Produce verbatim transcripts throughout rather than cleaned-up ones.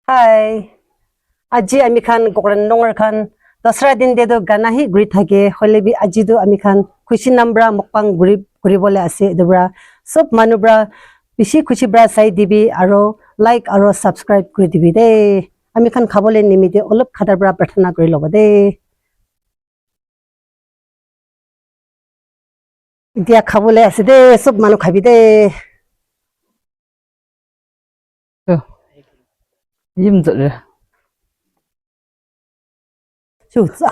Hi. Aji amikhan Gokren Nonger khan dasra din te toh gana hi guri thake, hoile bi aji toh amikhan khushi nam pra mukbang guri, guribole ase etu pra. Sob manu pra bishi khushi pra sai dibi aro like aro subscribe kuri dibi de. Amikhan khabole nimite olop khata pra prarthana kuri lobo de. Etia khabole ase de, sob manu khabi de. Yo. Yim zat re. Shu za.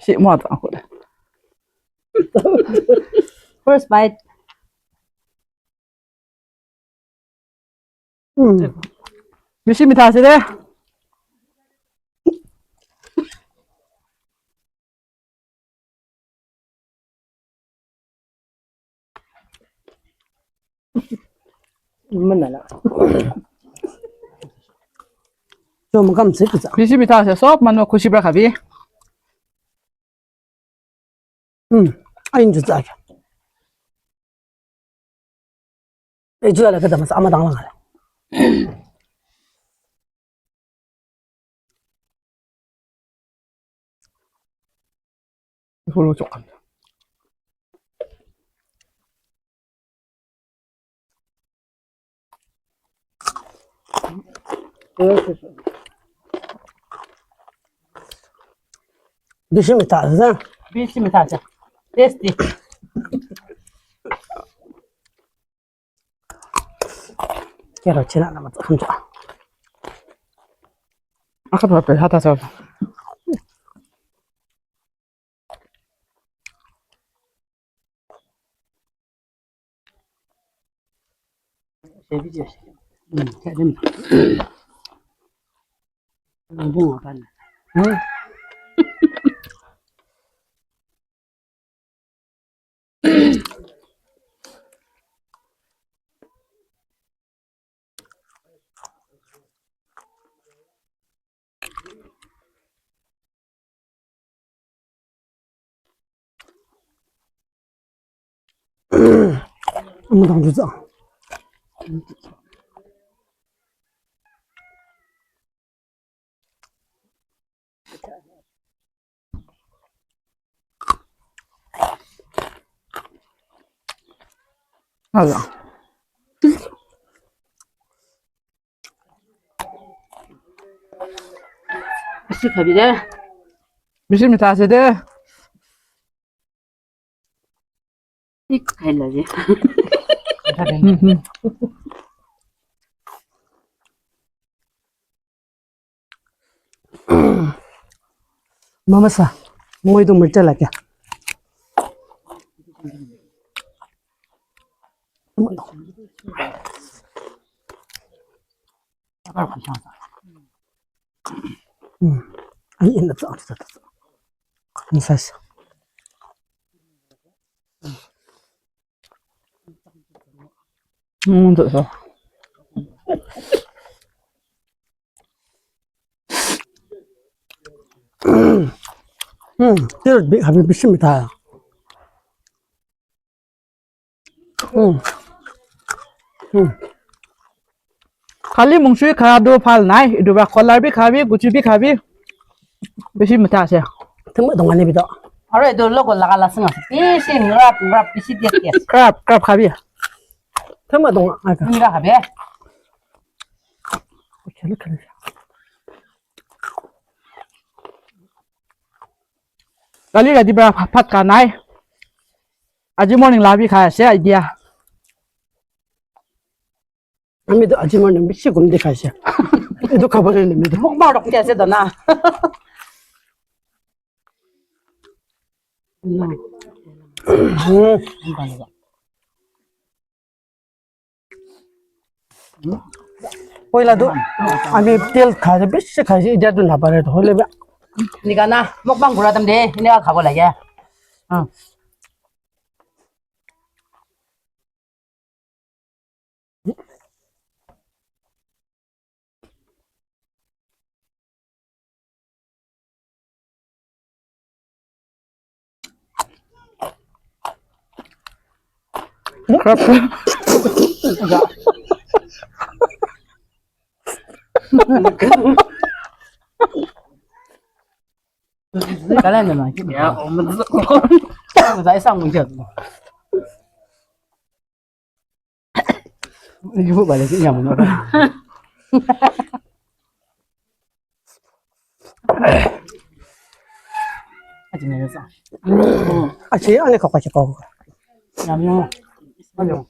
Shi ma ta ko de. First bite. Hmm. Bishi mitha ase de. Bishi mitha ase, sob manu khushi pra khabi. Hmm. Ayin ju za. Eju ala kada mas ama dang lang ala. Hulu chokan. Bishi mitha ase. Bishi mitha ase. Tasty. Kero china na matsa khamcha. Aka pa pe hata sa. Ala. Bishi khabi de. Bishi mitha ase de. Ik khaila je. Hmm, hmm. Mama sa, moi tu mircha lage. Hmm. Ay, ina tsa, tsa, tsa. Ina sa sa. Hmm, tsa, tsa. Hmm, tir bi habi bishi mitha. Hmm. Hmm. Khali mungsu kha du phal nai, etu pra kholar bi khabi, guchi bi khabi. Bishi mitha ase. Thüma dong ani bido. Aro etu logo laga lasing ase. Bishi ngrap, ngrap, bishi taste ase. Crab, crab khabi. Thüma dong aka. Ngra khabi. Khali, khali. Kali rati pra bha-, bhat kha nai. Aji morning la bi kha ase, idea. Ami to aji morning bishi gum de kha ase. Etu khabo le nimi to. Mukbang rok de ase to na. Hmm. Poila tu ami tel khai, bishi khai, etiya tu napare tu, hoile bi. Eneka na, mukbang kura time te, eneka khabo lage. Ah. Crab, crab. Kalan na ma. Ya, o muzuk. Za isa muzuk. Yu bale si nyam no. Achi ne sa. Achi ane kaka chika. Nyam no. Alo.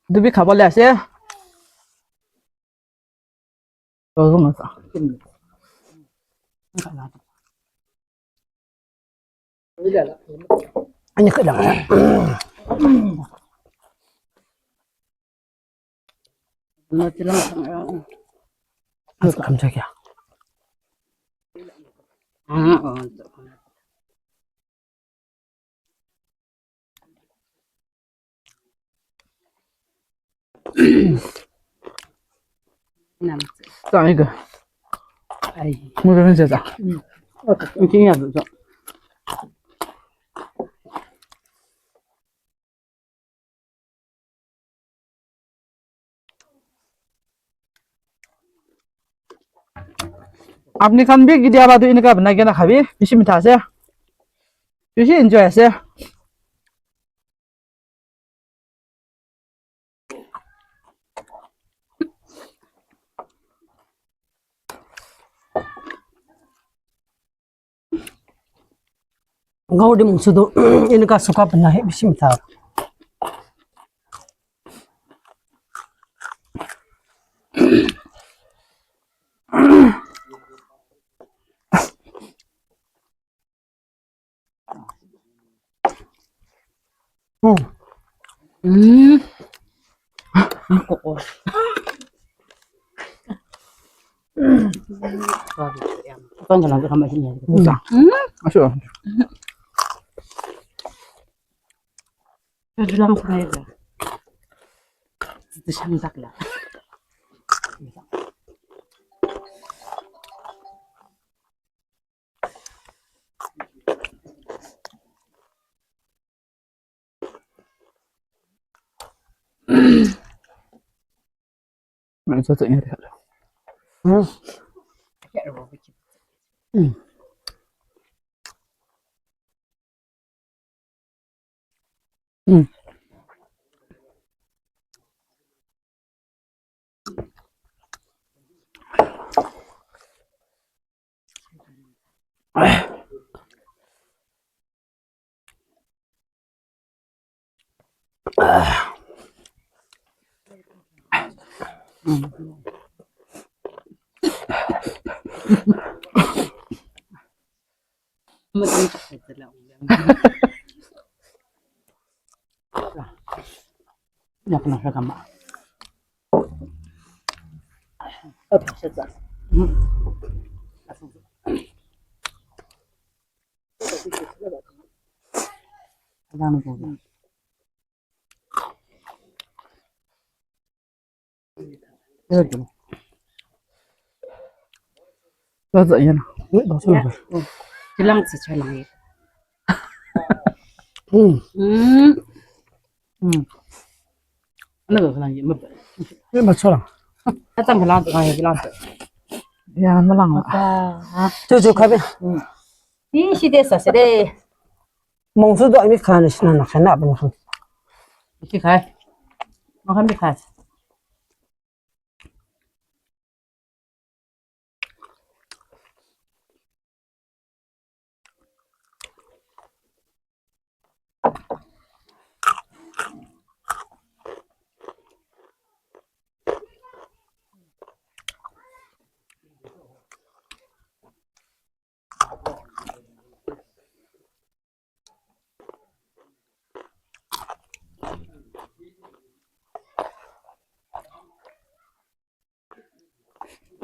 Dubi khabale ase. Ani khülang. Kamsa kya? Tang ika. Ai. Muzuk kan seta. Mungkin ya tu. Apni khan bi ketia ba tu enika banai kena khabi, bishi mitha ase, bishi enjoy ase. Ngau de mungsu do, enika suka pena he bishi mitha. Hmm. Hmm. Koko. Kan jalan ke kamar sini ya. Hmm. Masuk. Bilang sana ya. Itu santak lah. Mungsu do ami khana sina na khana ba na khana. Bishi khai. Makan bishi khai.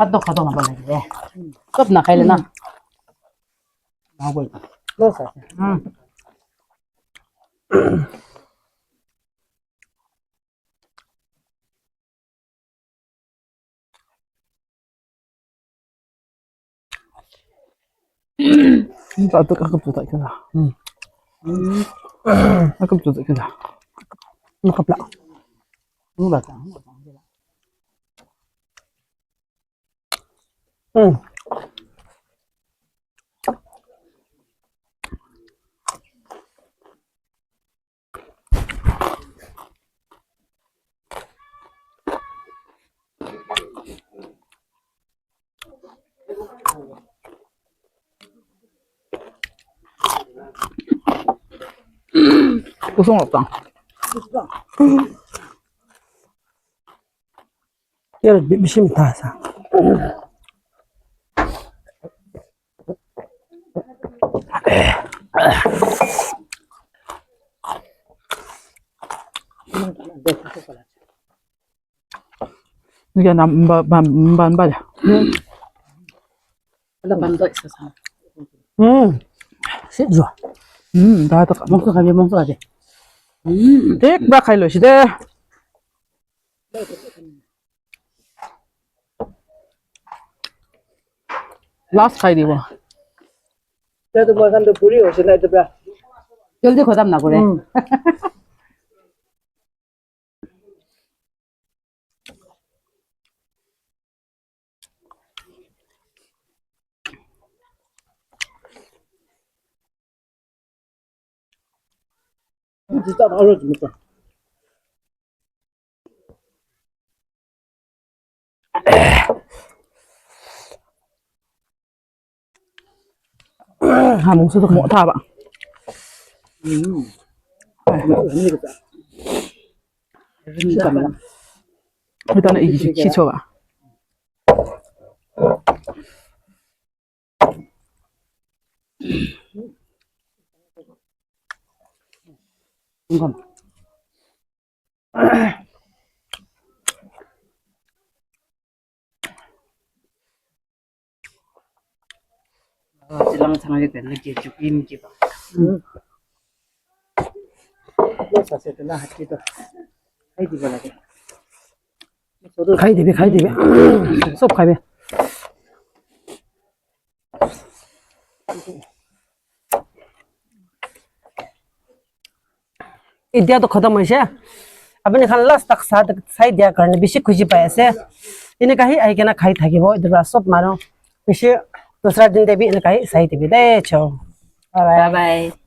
Hotdog, hotdog na bole de. Sop na khai le na. Na bole. Lo sa. Hmm. Ini tak tuk akap tu tak kira. Hmm. Akap tu tak kira. Nukapla. Hmm. Kusong lapang. Yer bi-, bishim tasa. Nung ya na mba, mba, mba, mba ya. Ala mba to isa sa. Hmm. Sit jo. Hmm, da ta ka. Mongso ka de, mongso ka de. Hmm. Tek ba khai lo shi de. Last khai dibo. Jaldi khatam na kore. Hmm. Ha, mungsu to mo thaba. Hmm. Ito na iki kicho ba. Silang chang le pen lagi chukin kiba. Hmm. Lo sa se tela hati to. Khai diba lagi. Khai dibi, khai dibi. Sob khai bi. Itya to khatam hoise. Apuni khan last tak sa, sai dia karne bishi khushi pai ase. Eneka hi ahi kena khai thakibo, etu pra sob manu. Bishi dusra din te bi eneka hi sai dibi de cho. Bye bye. Bye bye.